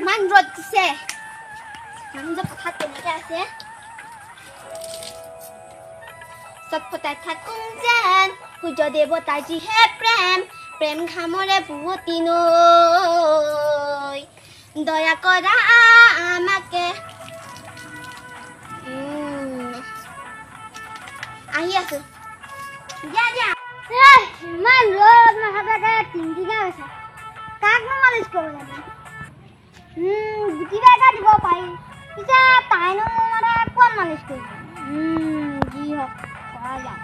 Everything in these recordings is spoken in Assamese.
ইমান ৰ'দ দিছে, মানুহজন পথাৰত কেনেকে আছে। চটফটাই থাকোঁ যেন সূৰ্য দেৱতাৰ যিহে প্ৰেম, প্ৰেম ঘামৰে পুৱতি নৈ, দয়া কৰা আমাকে। আহি আছো, দিয়া দিয়া। ইমান ৰ'দ, মাথাটো টিংটিঙাই গৈছে। কাকনো মালিচ কৰিব লাগে? গুটি এটা দিব পাৰি, পিছে তাইনো মানে ক'ত মালিচ কৰিব? যি হওক কৰা যাওক।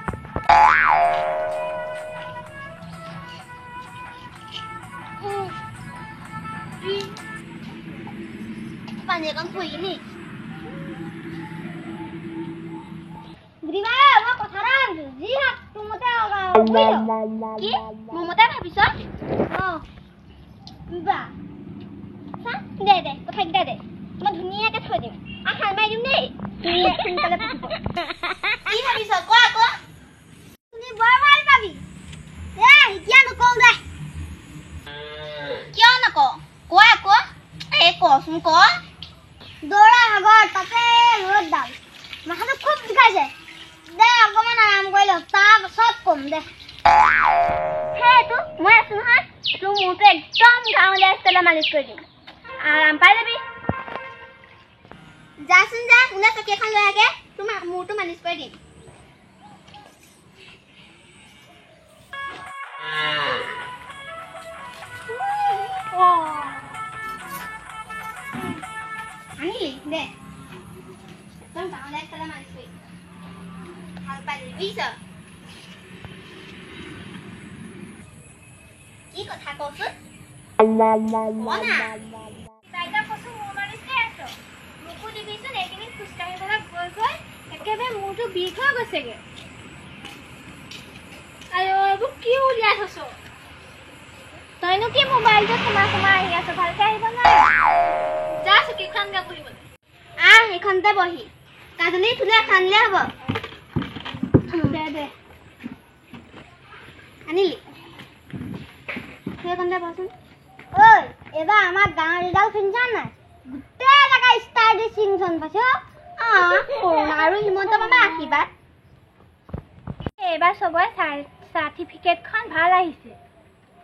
পানী অকণ থৈ নি। গুটিবা, মই কথা এটা ভাবিছো, যি হওক তোৰ মতে হওক আৰু, বুজিছ? কি মোৰ মতে ভাবিছ? অঁ, বা চা, দে দে কথাকেইটা দে, মই ধুনীয়াকে থৈ দিম আৰু হাল মাৰি দিম দেই, ধুনীয়া সোনকালে পকিব। কি ভাবিছ ক আকৌ? তুমি বৰ ভাল পাবি। এ এতিয়া নকওঁ দে। কিয় নকওঁ? কোৱা আকৌ। এই কচোন ক। দৌৰা ভাগৰ, তাতে ৰ'দডাল, মাথাটো খুব বিষাইছে। দে অকণমান আৰাম কৰি লওঁ, তাৰপাছত কম দে। সেইটো মই আছো নহয়, তোৰ মূৰটো একদম গাঁৱলীয়া ষ্টাইলত মালিচ কৰি দিম, আৰাম পাই যাবি। যাচোন যা, মোলৈ চকী এখন লৈ আগে, তোৰ মূৰটো মালিচ কৰি দিম। আনিলি দে, একদম গাঁৱলীয়া ষ্টাইলত মালিচ কৰি দিম, ভাল পাই যাবি, বুজিছ? কি কথা কচোন? ক না। তাইতা কচোন, মোৰ মালিচ কৰি আছ, মোকো দিবিচোন। এইকেইদিন খোজকাঢ়িবলৈ গৈ গৈ একেবাৰে মূৰটো বিষ হৈ গৈছেগে। আইঅ, এইবোৰ কি উলিয়াই থৈছ? তইনো কি মোবাইলটোত সোমাই সোমাই আহি আছ, ভালকে আহিব নোৱাৰ? যা চকীখন গা বহিবলৈ। আহ, সেইখনতে বহি। কাজলি, তোলৈ এখন আনিলে হ'ব। দে দে। আনিলি? সেইখনতে বহচোন। ঐ, এইবাৰ আমাৰ গাঁৱৰ ৰিজাল্ট শুনিছা নাই? গোটেই জেগা ষ্টাৰ ডিষ্টিংশ্যন পাইছো। অঁ, কৰোণা আৰু হিমন্ত মামা আশীৰ্বাদ। এইবাৰ চবৰে চাৰ্টিফিকেটখন ভাল আহিছে।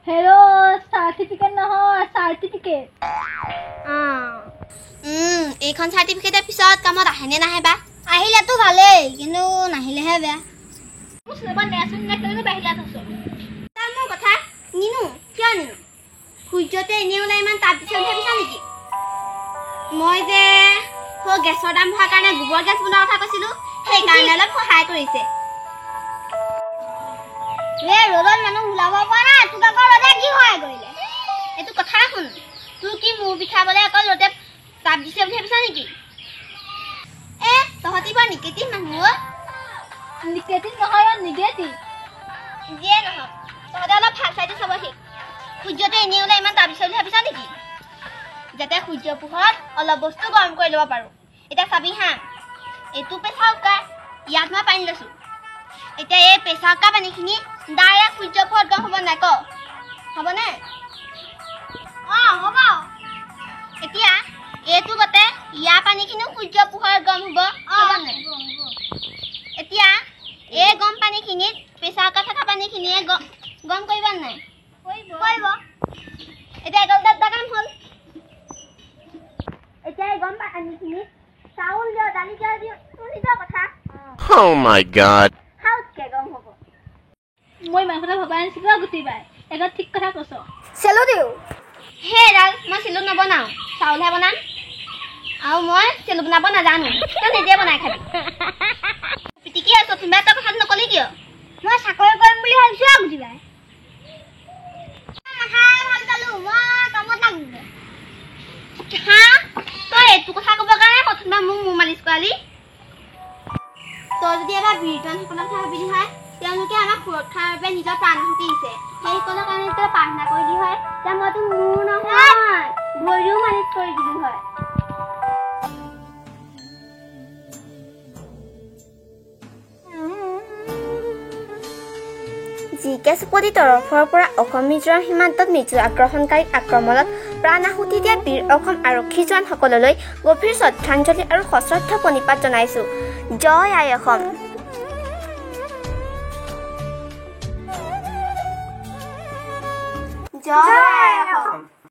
হেল্ল', চাৰ্টিফিকেট নহয়, চাৰ্টিফিকেট। এইখন চাৰ্টিফিকেটৰ পিছত কামত আহেনে নাহে বা? আহিলেতো ভালেই, কিন্তু নাহিলেহে বেয়া। তাৰ মোৰ কথা নিনো, কিয় নিনো? সূৰ্যতে এনেই ওলাই ইমান তাপ দিছে বুলি ভাবিছা নেকি? মই যে সৌ গেছৰ দাম হোৱাৰ কাৰণে গোবৰ গেছ বনোৱাৰ কথা কৈছিলো, সেইকাৰণে অলপ সহায় কৰিছে। এই ৰ'দত মানুহ ওলাব পৰা নাই, তোক আকৌ ৰ'দে কি সহায় কৰিলে? এইটো কথা শুন, তোৰ কি মূৰ বিষাবলৈ অকল ৰ'দে তাপ দিছে বুলি ভাবিছা নেকি? এ তহঁতি বৰ নিকেতিভ মানুহ অ'। নিকেতিভ নহয় অ', নিগেটিভ। যিয়ে নহওক, তহঁতে অলপ ভাল চাইটো চাব শিক। সূৰ্যটো এনেই ওলাই ইমান তাপ দিছে বুলি ভাবিছা নেকি? যাতে সূৰ্য পোহৰত অলপ বস্তু গৰম কৰি ল'ব পাৰোঁ। এতিয়া চাবি হা, এইটো প্ৰেছাৰ কুকাৰ, ইয়াত মই পানী লৈছোঁ। এতিয়া এই প্ৰেছাৰ কুকাৰ পানীখিনি ডাইৰেক্ট সূৰ্য পোহৰত গৰম হ'ব নাই ক? হ'বনে? অঁ, হ'ব। এতিয়া এইটো গতে ইয়াৰ পানীখিনিও সূৰ্য পোহৰত গৰম হ'ব, হ'ব নাই? এতিয়া এই গৰম পানীখিনিত প্ৰেছাৰ কুকাৰ থকা পানীখিনিয়ে গৰম কৰিব নাই? কৰিব। এতিয়া এগল দুটা কাম হ'ল। এতিয়া এই গৰম পানীখিনিত চাউল দিয়, দালি কিয় দিয়, তোৰ নিজৰ কথা। Oh my god. হাউতকে গৰম হ'ব। মই ইমান কথা ভবা নাছিলো গুটিবাই, একদম ঠিক কথা কৈছ। চেলো দিওঁ সেইডাল, মই চেলো নবনাওঁ, চাউলহে বনাম। আৰু মই চেলো বনাব নাজানো, তই নিজে বনাই খাবি। পিটিকি আছ কোনোবা, তই কথাটো নকলি কিয়? মই চাকৰি কৰিম বুলি ভাবিছো আৰু গুটিবাই। মাথাই ভাল পালো, মই কামত লাগোগে। হা, তই এইটো কথা ক'বৰ কাৰণে প্ৰথমবাৰ মোক মূৰ মালিচ কৰালি? তই যদি এবাৰ বীৰজনসকলৰ কথা ভাবিলি হয়, তেওঁলোকে আমাক সুৰক্ষাৰ বাবে নিজৰ প্ৰাণ আহুতি দিছে, সেইসকলৰ কাৰণে তই প্ৰাৰ্থনা কৰিলি হয়, তেতিয়া মইতো মূৰ নহয় ভৰিও মালিচ কৰি দিলো হয়। জি কে চুপতিৰ তৰফৰ পৰা অসম মিজোৰাম সীমান্তত মিজো আগ্ৰাসনকাৰীক আক্ৰমণত প্ৰাণ আহুতি দিয়া বীৰ অসম আৰক্ষী জোৱানসকললৈ গভীৰ শ্ৰদ্ধাঞ্জলি আৰু সশ্ৰদ্ধ প্ৰণিপাত জনাইছোঁ। জয় আই অসম। জয়।